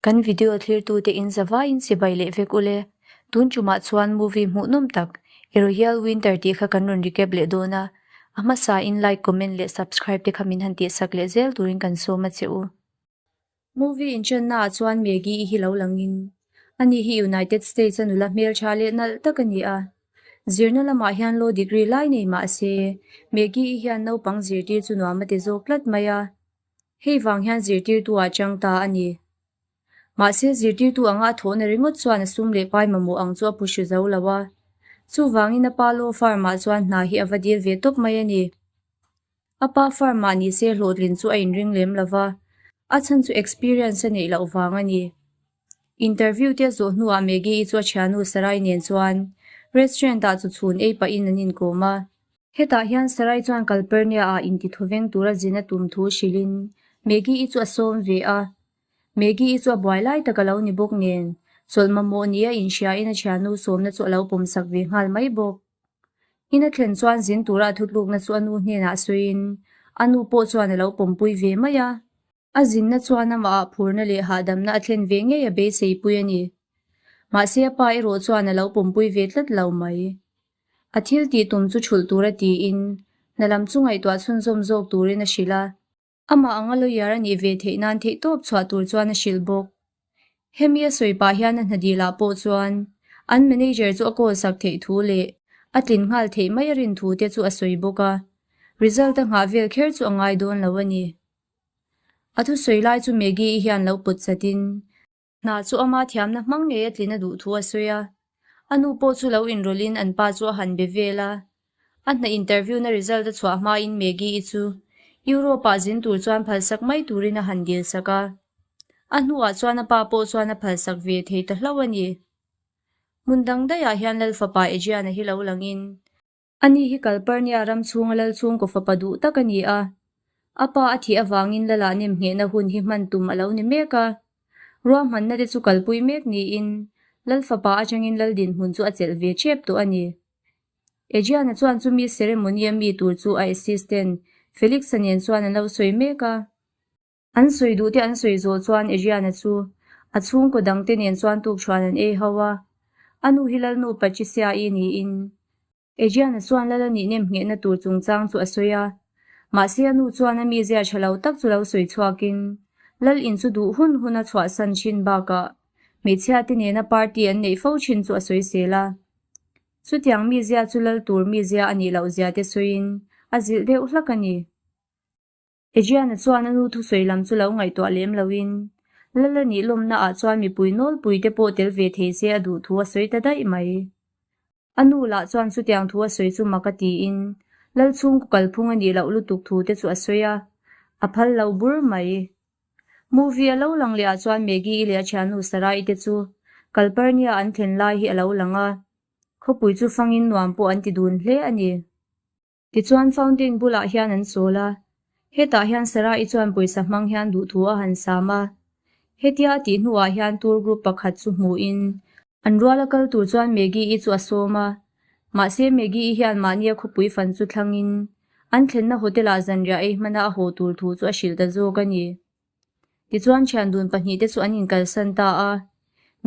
Kan video thlirtute in zavaiin chibai leh vek ule. Tun tumah chuan movie hmuhnawm tak A Royal Winter tih kha kan rawn recap leh dawn a. A hmasa in like, comment leh subscribe te kha min han tihsak leh zel turin kan sawm a che u. Movie inṭanna ah chuan Maggie-i hi lo langin ani hi United States a nula hmelṭha leh nalh tak a ni a. Zirna lamah hian law degree lai nei mah se, Maggie-i hian naupang zirtir chu nuam a ti zawk tlat mai a. Hei vang hian zirtirtu ah chang ta a ni. Mahse, zirtirtu anga a thawhna ringawt chuan a sum leh pai mamawh ang chu a pu hru zo lo a. Chuvangin a pa law firm ah chuan hna hi a va dil ve tawp mai a ni. A pa firm ah nise hlawhtlin chu a inring lem lo va, a chhan chu experience a neih loh vang a ni. Interview te a zawh hnuah Maggie-i chu a thiannu Sarai nen chuan restaurant ah chu chhun ei pahin an inkawm a. Hetah hian Sarai chuan Calpurnia ah intithawveng tura zin a tum thu hrilhin Maggie-i chu a sawm ve a. Maggie-i chu a buai lai tak a lo ni bawk nen, chawlh mamawh nia inhriain a thiannu sawmna chu a lo pawmsak ve nghal mai bawk. In a thlen chuan zin tura a thutlukna chu a nu hnenah sawiin a nu pawh chuan a lo pawmpui ve mai a. A zinna chuan amahah phurna leh hahdamna a thlen ve ngei a beiseipui a ni. Mahse a pa erawh chuan a lo pawmpui ve tlat lo mai. A thil tih tum chu thulh tura tiin hna lam chu ngaihtuah chhunzawm zawk turin a hrilh a. Amah anga lawyer a nih ve theih nan theihtawp chhuah tur chuan a hrilh bawk. Hemi a sawi pah hian a hna dilah pawh chuan an manager chu a call sak theih thu leh a tlin nghal theih mai a rin thu te chu a sawi bawk a. Result a nghah vel kher chu a ngai dawn lo a ni. A thusawi lai chu Maggie-i hian lo pawt chatin hna chu ama thiamna hmang ngei a tlin a duh thu a sawi a. A nu pawh chu lo inrawlhin an pa chu a han be vel a. A hna interview-na result a chhuah hmain Maggie-i chu Europe-ah zin tur chuan phalsak mai turin a han dilsak a. A hnuah chuan a pa pawh chuan a phalsak ve thei ta hlauh a ni. Hmun dang daihah hian Lalfapa Adrian-a hi lo langin Ani hi Kalparnia ram chhunga lal chhungkaw fapa duh tak a ni a. A pa a thih avangin Lalah nem nghehna hun hi hman tum a lo ni mek a. Ruahmanna te chu kalpui mek niin Lal fapa atangin Lal dinhmun chu a chelh ve ṭep tawh a ni. Adriana chuan chumi ceremony-a mi tur chu a assistant Felix-a nen chuan an lo sawi mek a. An sawi duh te an sawi zawh chuan Adriana chu a chhungkaw dangte nen chuan tukṭhuan an ei ho a. A nu hi Lalnu Patricia-i niin Adriana chuan Lal a nih nem nghehna tur chungchang chu a sawi a. Mahse a nu chuan a mizia ṭha lo tak chu lo sawi chhuakin Lal in chu duh hun hun a chhuahsan ṭhin bakah hmeichhia te nena party an neih fo ṭhin chu a sawisel a. Chutiang mizia chu Lal tur mizia a nih loh zia te sawiin a zilh deuh hlak a ni. Adriana chuan a nu thusawi lam chu lo ngaihtuah lem loin Lal a nih lawmna ah chuan mipui nawlpui te pawh tel ve thei se a duh thu a sawi ta daih mai. A nu lah chuan chutiang thu a sawi chu mak a tiin Lal chhungkaw kalphung a nih loh lutuk thu te chu a sawi a, a phal lo bur mai. Movie a lo lang leh ah chuan Maggie-i leh a thiannu Sarah-i te chu Kalparnia an thlen lai hi a lo lang a, khawpui chu fangin nuam pawh an ti dun hle a ni. Tichuan fountain bulah hian an chawl a, hetah hian Sarah-i chuan pawisa hmang hian duhthu a han sam a. Hetia a tih hnuah hian tour group pakhat chu hmuhin an ruala kal tur chuan Maggie-i chu a sawm a. Mahse Maggie-i hian mahnia khawpui fan chu thlangin an thlenna hotel-ah zanriah ei hmana a haw tur thu chu a hrilh ta zawk a ni. Tichuan thian dun pahnihte chu an inkalsan ta a,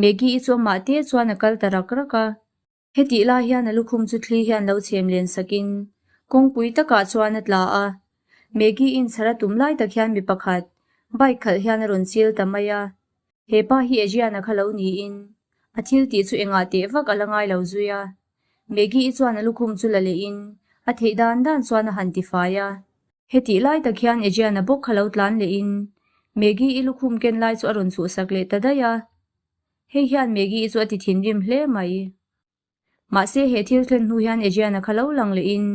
Maggie-i chu amah te chuan a kal ta rak rak a. Hetih lai hian a lukhum chu thli hian lo chhem len sakin kawngpui takah chuan a tla a. Maggie in chhar a tum lai tak hian mi pakhat bike khalh hian a rawn chil ta mai a. He pa hi Adriana kha lo niin a thil tih chu engah teh vak a la ngai lo zui a. Maggie i chuan a lukhum chu la lehin a theih dan dan chuan a han ti fai a. Hetih lai tak hian Adriana bawk kha lo tlan lehin Maggie i lukhum ken lai chu a rawn chhuhsak leh ta daih a. Hei hian Maggie-i chu a ti thinrim hle mai. Mahse he thil thlen hnu hian Adriana kha lo lang lehin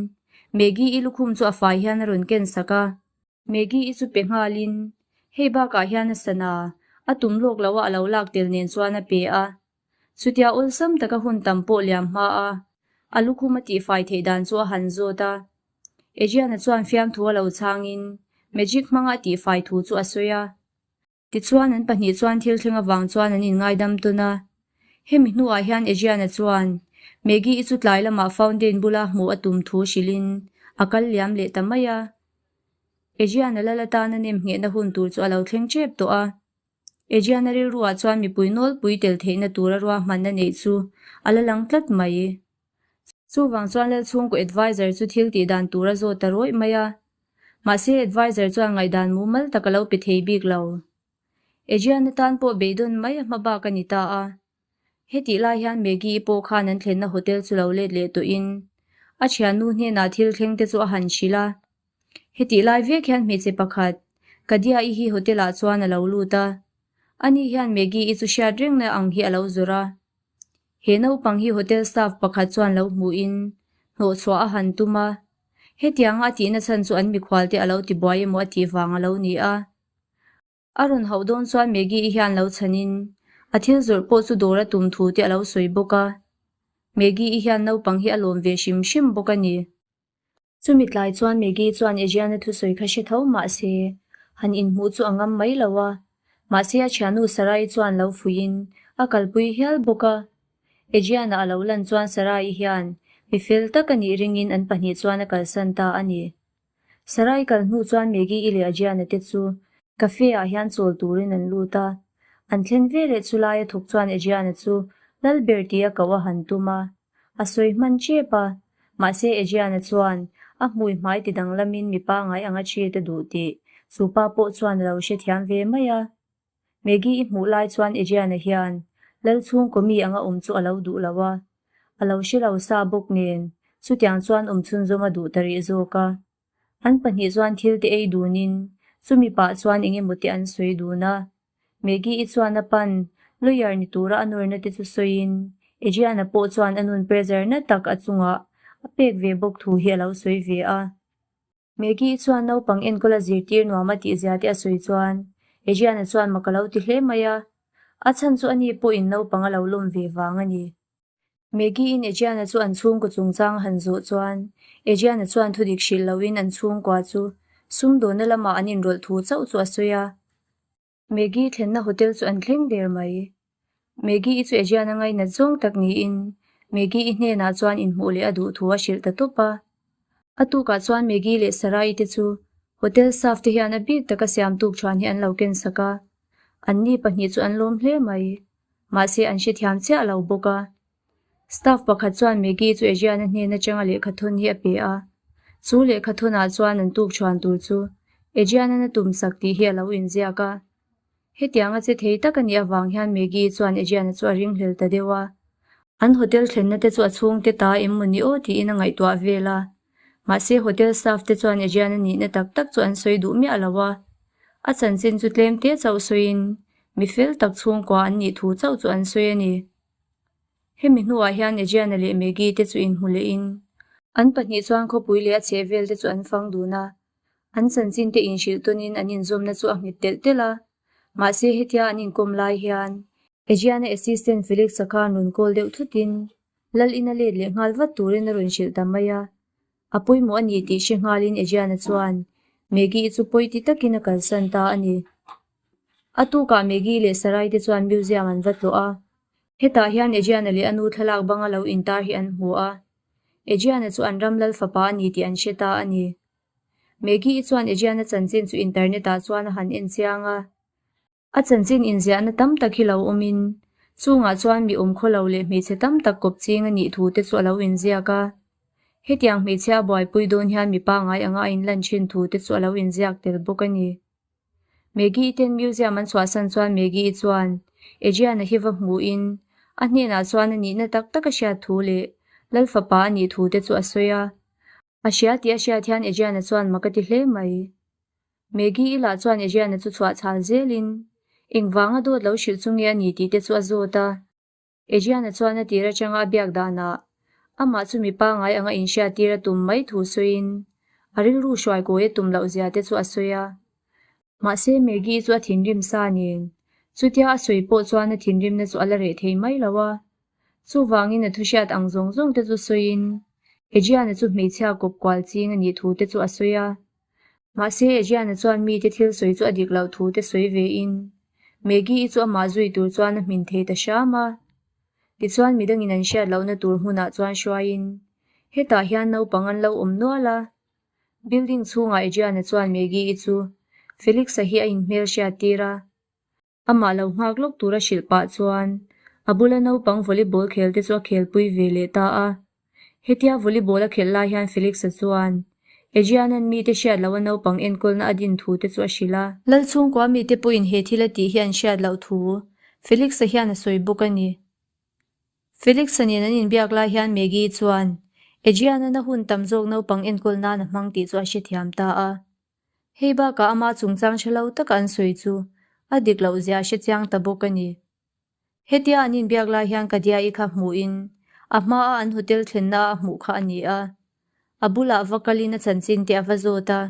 Maggie-i lukhum chu a fai hian a rawn ken sak a. Maggie-i chu pe nghalin hei bakah hian a sana a tum lawk lo a a lo lak tel nen chuan a pe a. Chutia awlsam taka hun tam pawh liam hma a, a lukhum a tihfai theih dan chu a han zawt a. Adriana chuan fiamthu a lo chhangin magic hmanga a tihfai thu chu a sawi a. Tichuan an pahnih chuan thil thleng avang chuan an inngaidam tawn a. Hemi hnuah hian Adriana chuan Maggie-i chu tlai lamah fountain bula hmuh a tum thu hrilhin a kal liam leh ta mai a. Adriana lal atana nem nghehna hun tur chu a lo thleng tep tawh a. Aegean-a rilruah chuan mipui nawlpui tel theihna tura ruahmanna neih chu a la lang tlat mai. Chuvang chuan Lalchhungkaw adviser chu thil tih dan tur a zawt ta rawih mai a. Mahse adviser chuan ngaihdan mumal tak a lo pe thei bik lo. Aegean-a tan pawh beidawn mai a hma bak a ni ta a. Hetih lai hian Maggie-i pawh khan an thlenna hotel chu lo let leh tawhin a thiannu hnenah thil thleng te chu a han hrilh a. Hetih lai vek hian hmeichhe pakhat, Kadia-i hi hotel-ah chuan a lo lut a. Ani hian Maggie-i chu hriat rengna ang hi a lo zawrh a. He naupang hi hotel staff pakhat chuan lo hmuhin hnawhchhuah a han tum a. Hetianga a tihna chhan chu an mikhualte a lo tibuai emaw a tih vang a lo ni a. A rawn hauh dawn chuan Maggie-i hian lo chhanin a thil zawrh pawh chu dawr a tum thu te a lo sawi bawk a. Maggie-i hian naupang hi a lawm ve hrim hrim bawk a ni. Chumi tlai chuan Maggie chuan Adriana thusawi kha hre tho mah se, han inhmuh chu a ngam mai lo a. Mahse a thiannu Sarai chuan lo fuihin a kalpui hial bawk a. Adriana a lo lan chuan Sarai hian mi fel tak a nih ringin an pahnih chuan a kalsan ta a ni. Sarai kal hnu chuan Maggie i leh Adriana te chu cafe ah hian chawl turin an lut a. An thlen veleh chu laia thawk chuan Adriana chu Lalber tia koh a han tum a. A sawi hman tep a, mahse Adriana chuan a hmui hmai ti danglamin mi pangai anga treat a duh tih chu pa pawh chuan a lo hrethiam ve mai a. Maggie i hmuh lai chuan Adriana hian Lalchhungkaw mi anga awm chu a lo duh lo a, a lo hre lo sa bawk nen chutiang chuan awm chhunzawm a duh ta rih zawk a. An pahnih chuan thil te ei dunin chumi pah chuan eng emaw te an sawi dun a. Maggie-i chuan a pan lawyer ni tura a nawrna te chu sawiin Adriana pawh chuan a nun pressure na tak a chungah a pek ve bawk thu hi a lo sawi ve a. Maggie-i chuan naupang enkawl a zirtir nuam a tih zia te a sawi chuan Adriana chuan mak a lo ti hle mai a, a chhan chu ani pawhin naupang a lo lawm ve vang a ni. Maggie-in Adriana chu an chhungkaw chungchang a han zawh chuan Adriana chuan thudik hrilh loin an chhungkua chu sumdawnna lamah an inrawlh thu chauh chu a sawi a. Maggie thlenna hotel chu an thleng der mai. Maggie-i chu Adriana ngainat zawng tak niin Maggie-i hnenah chuan inhmuh leh a duh thu a hrilh ta tawp a. A tukah chuan Maggie leh Sarah-i te chu hotel staff te hian a bik taka siam tuk thuan hi an lo ken sak a. Anni pahnih chu an lawm hle mai. Mahse an hrethiam chiah lo bawk a. Staff pakhat chuan Maggie chu Adriana hnen atanga lehkha thawn hi a pe a. Chu lehkha thawnah chuan an tuk chhuan tur chu Adriana a tum sak tih hi a lo inziak a. Hetianga che thei tak a nih avang hian Maggie chuan Adriana chu a ringhlel ta deuh a. An hotel thlenna te chu a chhungte ta em maw ni aw tiin a ngaihtuah vel a. Mahse hotel staff te chuan Adriana nihna tak tak chu an sawi duh miah lo a. A chanchin chu tlem te chauh sawiin mi fel tak chhungkua an nih thu chauh chu an sawi a ni. Hemi hnuah hian Adriana leh Maggie te chu inhmu lehin an pahnih chuan khawpui leh a chheh vel te chu an fang dun a. An chanchin te inhrilh tawnin an inzawmna chu a nghet telh telh a. Mahse hetia an inkawm lai hian Adriana assistant Felix-a khan rawn call deuh thutin Lal ina let leh nghal vat turin a rawn hrilh ta mai a. A pawimawh a ni tih hre nghalin Adriana chuan Maggie-i chu pawi ti takin a kalsan ta a ni. A tukah Maggie leh Sarai te chuan museum an va tlawh a. Hetah hian Adriana leh a nu thlalak banga lo intar hi an hmu a. Adriana chu an ram lal fapa a ni tih an hre ta a ni. Maggie-i chuan Adriana chanchin chu internet-ah chuan a han en chiang a. A chanchin inziahna tam tak hi lo awmin, chungah chuan mi awm khaw lo leh hmeichhe tam tak kawp ching a nih thu te chu a lo inziak a. Hetiang hmeichhia a buaipui dawn hian mi pangngai anga a inlan thin thu te chu a lo inziak tel bawk a ni. Maggie-i ten museum an chhuahsan chuan Maggie-i chuan Adriana hi va hmuhin a hnenah chuan a nihna tak tak a hriat thu leh Lal fapa a nih thu te chu a sawi a. A hria tih a hriat hian Adriana chuan mak a ti hle mai. Maggie-i lah chuan Adriana chu chhuah chhal zelin engvanga dawt lo hrilh chu nge a ni tih te chu a zawt a. Adriana chuan a tir atanga a biak danah amah chu mi pangngai anga inhriat tir a tum mai thu sawiin a rilru hruai kawi a tum loh zia te chu a sawi a. Mahse Maggie-i chu a thinrim sa nen chutia a sawi pawh chuan a thinrimna chu a la reh thei mai lo a. Chuvangin a thuhriat ang zawng zawng te chu sawiin Adriana chu hmeichhia kawp kual ching a nih thu te chu a sawi a. Mahse Adriana chuan mite thil sawi chu a dik loh thu te sawi vein Maggie-i chu amah zui tur chuan a hmin thei ta hram a. Tichuan midangin an hriat lohna tur hmunah chuan hruaiin hetah hian naupang an lo awm nual a. Building chhungah Adriana chuan Maggie-i chu Felix-a hi a inhmelhriat tir a. Amah lo nghak lawk tura hrilh pah chuan a bula naupang volleyball khel te chu a khelpui ve leh ta a. Hetia volleyball a khelh lai hian Felix-a chuan Adrian-a'n mite hriat loh a naupang enkawlna a din thu te chu a hrilh a. Lal chhungkua mite pawhin he thil a tih hi an hriat loh thu Felix-a hian a sawi bawk a ni. Felix-a nen an inbiak lai hian Maggie chuan Adrian-a'n a hun tam zawk naupang enkawl nan a hmang tih chu a hrethiam ta a. Hei bakah ama chungchang hre lo taka an sawi chu a dik loh zia a hrechiang ta bawk a ni. Hetia an inbiak lai hian Kadia-i kha hmuhin a hmaa an hotel thlenna a hmuh kha a ni a. A bulah va kalin a chanchin te a va zawt a.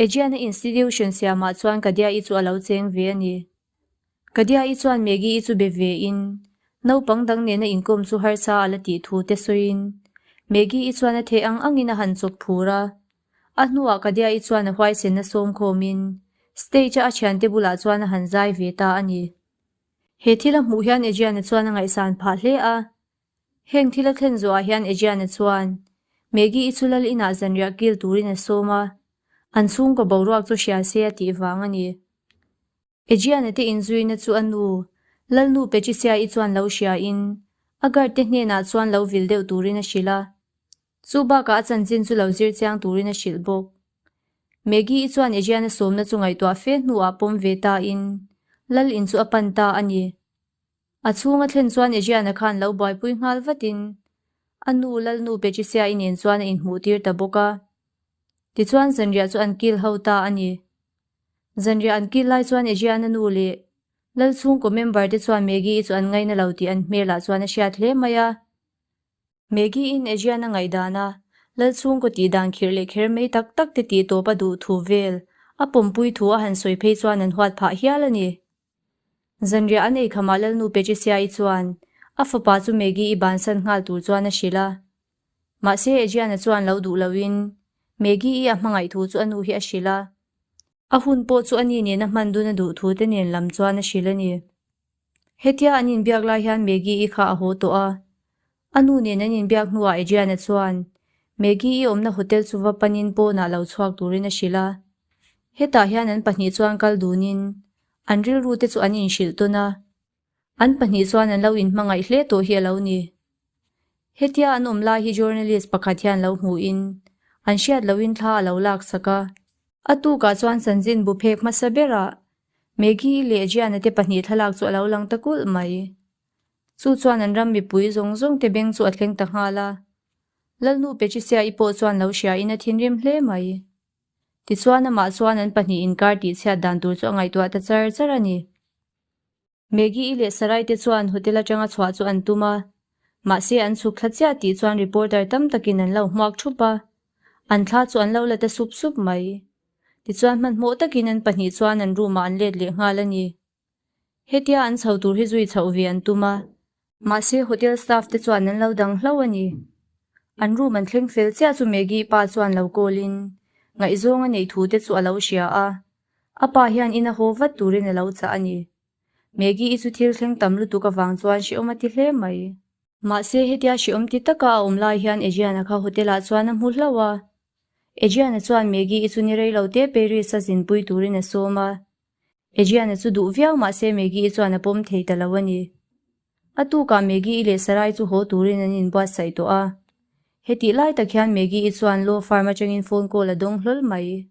Adriana institution siamah chuan Kadia-i chu a lo cheng ve a ni. Kadia-i chuan Maggie-i chu be vein naupang dang nena inkawm chu harsa a la tih thu te sawiin Maggie-i chuan a theih ang angin a han chawk phur a. A hnuah Kadia-i chuan a huaisenna sawm khawmin stage-a a thiante bulah chuan a han zai ve ta a ni. He thil a hmuh hian Adriana chuan a ngaihsan phah hle a. Heng thil a thlen zawhah hian Adriana chuan Maggie-i chu lal inah zanriah kil turin a sawm a, an chhungkaw boruak chu hria se a tih vang a ni. Adriana te inzuina chu a nu, Lalnu Patricia-i chuan lo hriain a guard te hnenah chuan lo vil deuh turin a hrilh a. Chu bakah a chanchin chu lo zir chiang turin a hrilh bawk. Maggie-i chuan Adriana sawmna chu ngaihtuah fe hnuah pawm ve tain Lal in chu a pan ta a ni. A chhunga thlen chuan Adriana khan lo buaipui nghal vatin a nu Lalnu Patricia-i nen chuan a inhmuh tir ta bawk a. Tichuan zanriah chu an kil ho ta a ni. Zanriah an kil lai chuan Adriana nu leh Lal chhungkaw member te chuan Maggie-i chu an ngaina lo tih an hmelah chuan a hriat hle mai a. Maggie-in Adrian a ngaihdan a, Lal chhungkaw tih dan khirh leh kher mai tak tak te tih tawp a duh thu vel a pawmpui thu a han sawi phei chuan an huat phah hial a ni. Zanriah an eikhamah Lalnu Patricia-i chuan a fapa chu Maggie-i bansan nghal tur chuan a hrilh a. Mahse Adrian-a chuan lo duh loin Maggie-i a hmangaih thu chu a nu hi a hrilh a. A hun pawh chu ani nena hman dun a duh thu te nen lam chuan a hrilh a ni. Hetia an inbiak lai hian Maggie-i kha a haw tawh a. A nu nen an inbiak hnuah Adrian-a chuan Maggie-i awmna hotel chu va panin pawnah lo chhuak turin a hrilh a. Hetah hian an pahnih chuan kal dunin an rilru te chu an inhrilh tawn a. An pahnih chuan an lo inhmangaih hle tawh hi a lo ni. Hetia an awm lai hi journalist pakhat hian lo hmuhin an hriat lohin thla a lo laksak a. A tukah chuan chanchin bu phek hmasa berah Maggie leh Gianna te pahnih thlalak chu a lo lang ta kulh mai. Chu chuan an ram mipui zawng zawng te beng chu a thleng ta nghal a. Lalnu Patricia-i pawh chuan lo hriain a thinrim hle mai. Tichuan amah chuan an pahnih inkar tihchhiat dan tur chu a ngaihtuah ta char char a ni. Maggie-i leh Sarai te chuan hotel atanga chhuah chu an tum a, mahse an chhuk thla chiah tih chuan reporter tam takin an lo hmuak thup a, an thla chu an lo la ta sup sup mai. Tichuan hmanhmawh takin an pahnih chuan an room ah an let leh nghal a ni. Hetia an chho tur hi zui chhoh ve an tum a, mahse hotel staff te chuan an lo dang hlauh a ni. An room an thleng fel chiah chu Maggie-i pa chuan lo call in ngaihzawng a neih thu te chu a lo hria a, A pa hian in a haw vat turin a lo chah a ni. Maggie-i chu thil thleng tam lutuk avang chuan hrehawm a ti hle mai. Mahse hetia hrehawm ti taka a awm lai hian Adrian-a kha hotel-ah chuan a hmu hlauh a. Adrian-a chuan Maggie-i chu ni rei lo te Paris-a zinpui turin a sawm a. Adrian-a chu duh viau mahse Maggie-i chuan a pawm thei ta lo a ni. A tukah Maggie-i leh Sarai chu haw turin an inbuatsaih tawh a. Hetih lai tak hian Maggie-i chuan law firm atangin phone call a dawng hlawl mai.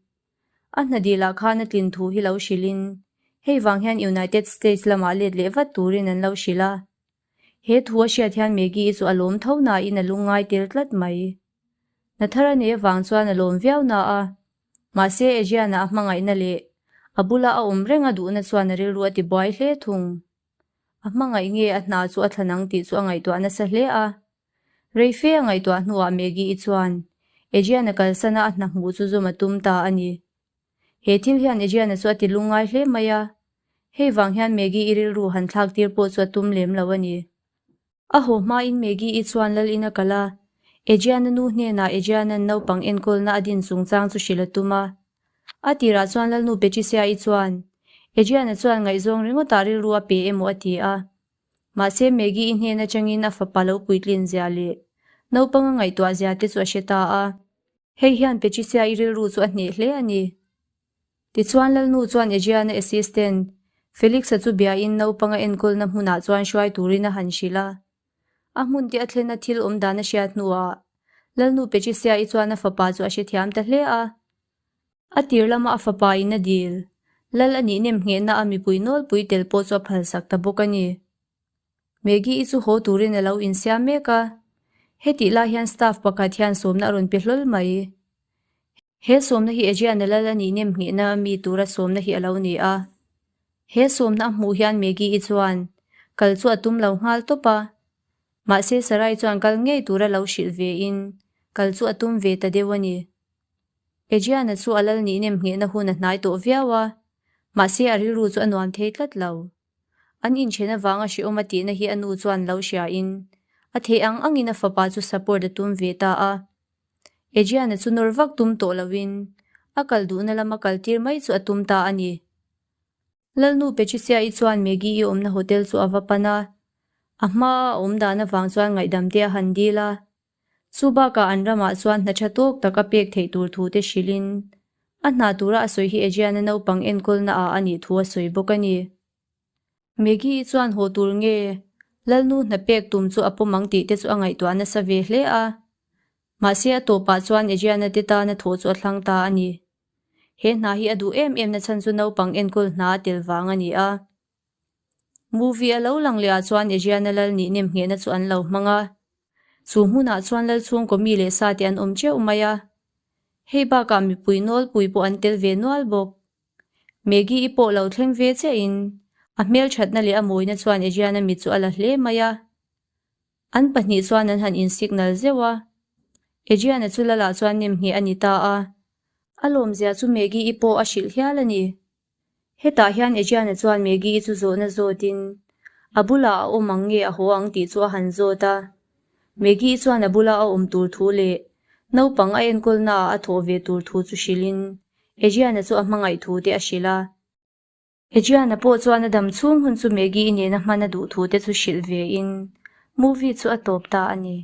A hna dilah khan a tlin thu hi lo hrilhin, hei vang hian United States lamah let leh vat turin an lo hrilh a. He thu a hriat hian Maggie-i chu a lawm tho nain a lungngai tel tlat mai. Nathara nei avang chuan a lawm viau na a, mahse Adrian-a a hmangaihna leh a bula a awm reng a duhna chuan a rilru a tibuai hle thung. A hmangaih nge a hna chu a thlan ang tih chu a ngaihtuah nasa hle a. Rei fe a ngaihtuah hnuah Maggie-i chuan Adrian-a kalsana a hna hmuh chu zawm a tum ta a ni. He thil hian Adrian-a chu a ti lungngai hle mai a, hei vang hian Maggie-i rilru han thlak tir pawh chu a tum lem lo a ni. A haw hmain Maggie-i chuan lal in a kal a, Adrian-a nu hnenah Adrian-a'n naupang enkawlna a din chungchang chu hrilh a tum a. A tirah chuan Lalnu Patricia-i chuan Adrian-a chuan ngaihzawng ringawtah rilru a pe emaw a ti a. Mahse Maggie-i hnen atangin a fapa lo puitlin zia leh naupang a ngaihtuah zia te chu a hre ta a. Hei hian Patricia-i rilru chu a hneh hle a ni. Tichuan Lalnu chuan Adrian-a assistant. Felix-a chu biain naupang a enkawlna hmunah chuan hruai turin a han hrilh a. A hmun te a thlenna thil awm dan a hriat hnuah Lalnu Patricia-i chuan a fapa chu a hrethiam ta hle a. A tir lama a fapa in a dil, Lal a nih nem nghehna a mipui nawlpui tel pawh chu a phalsak ta bawk a ni. Maggie-i chu haw turin a lo insiam mek a, hetih lai hian staff pakhat hian sawmna a rawn pe hlawl mai. He sawmna hi Adriana Lal a nih nem nghehna mi tura sawmna hi a lo ni a. He sawmna a hmuh hian Maggie-i chuan kal chu a tum lo nghal tawp a. Mahse Sarai chuan kal ngei tura lo hrilh vein kal chu a tum ve ta deuh a ni. Adriana chu a lal nih nem nghehna hun a hnai tawh viau a, mahse a rilru chu a nuam thei tlat lo. An inchhen avanga hrehawm a tihna hi a nu chuan lo hriain a theih ang angin a fapa chu support a tum ve ta a. Adriana chu nawr vak tum tawh loin a kal duhna lama kal tir mai chu a tum ta a ni. Lalnu Patricia-i chuan Maggie-i awmna hotel chu a va pan a, a hmaa a awm dan avang chuan ngaihdam te a han dil a. Chu bakah an ramah chuan hna tha tawk tak a pek theih tur thu te hrilhin a hna tura a sawi hi Adriana naupang enkawlna ah a nih thu a sawi bawk a ni. Maggie-i chuan haw tur nge Lalnu hna pek tum chu a pawm ang tih te chu a ngaihtuah nasa ve hle a. Mahse a tawpah chuan Adriana te tana thawh chu a thlang ta a ni. He hna hi a duh em em na chhan chu naupang enkawl hna a tel vang a ni a. Movie a lo lang leh ah chuan Adriana lal nih nem nghehna chu an lo hmang a. Chu hmunah chuan lal chhungkaw mi leh sa te an awm teuh mai a. Hei bakah mipui nawlpui pawh an tel ve nual bawk. Maggie-i pawh lo thleng ve chiahin a hmelthatna leh a mawina chuan Adriana mit chu a la hle mai a. An pahnih chuan an han in-signal zeuh a. Adriana chu Lala chuan nem ngheh a ni ta a. A lawmzia chu Maggie-i pawh a hrilh hial a ni. Hetah hian Adriana chuan Maggie-i chu zawhna zawtin a bulah a awm ang nge a haw ang tih chu a han zawt a. Maggie-i chuan a bula a awm tur thu leh naupang a enkawlnaah a thawh ve tur thu chu hrilhin Adriana chu a hmangaih thu te a hrilh a. Adriana pawh chuan a dam chhung hun chu Maggie-i nena hman a duh thu te chu hrilh vein movie chu a tawp ta a ni.